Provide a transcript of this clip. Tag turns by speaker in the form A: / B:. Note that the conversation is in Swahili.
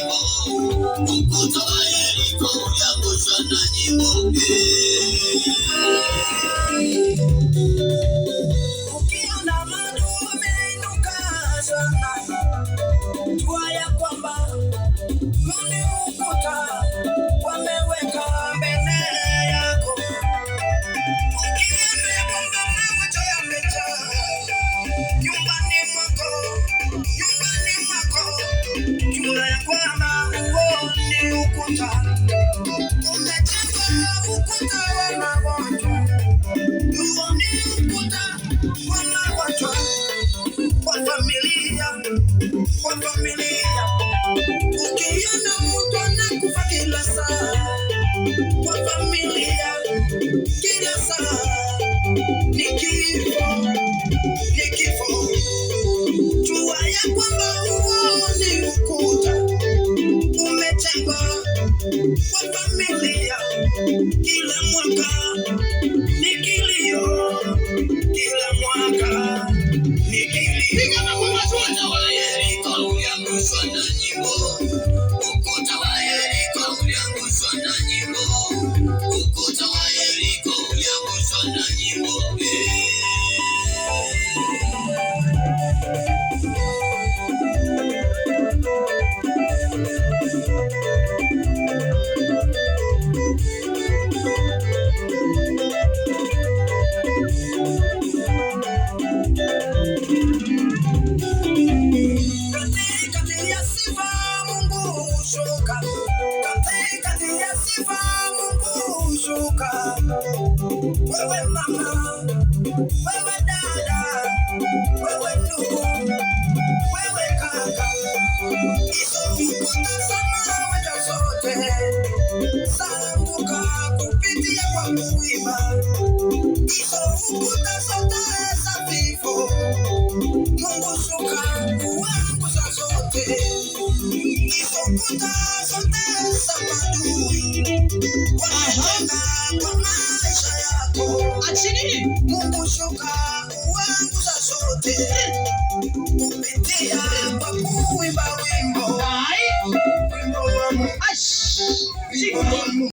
A: nyimbo. Ukuta wa Yeriko uliangushwa na nyimbo. Ukiona maadui wameinuka sana, jua ya kwamba ni ukuta wameweka mbele yako. Ukiona ya kwamba magonjwa yamejaa nyumbani mwako, nyumbani mwako, jua ya kwamba huo ni ukuta umejengwa, ukuta wa magonjwa. Huo ni ukuta wa magonjwa kwa familia, kwa familia. Ukiona mtu anakufa kila saa kwa familia, kila saa ni kifo, ni kifo. Jua ya kwamba huo ni ukuta umejengwa kwa familia, kila mwaka ni kilio, kila mwaka ni kilio.
B: Piga makofi mazuri.
A: Ukuta wa Yeriko uliangushwa na nyimbo. Ukuta wa Yeriko uliangushwa na nyimbo. Ukuta wa Yeriko uliangushwa na nyimbo. Katikati ya sifa Mungu hushuka, katikati ya sifa Mungu hushuka. Wewe mama, wewe dada, wewe ndugu, wewe kaka, hizo ukuta za mawe zote zaanguka kupitia kwa kuimba. Hizo ukuta zote za vifo, Mungu shuka kuangusha zote. Hizo kuta zote za maadui wamejenga kwa maisha yako.
B: Ati nini?
A: Mungu shuka uangusha zote kupitia kwa kuimba wimbo.
B: Ai.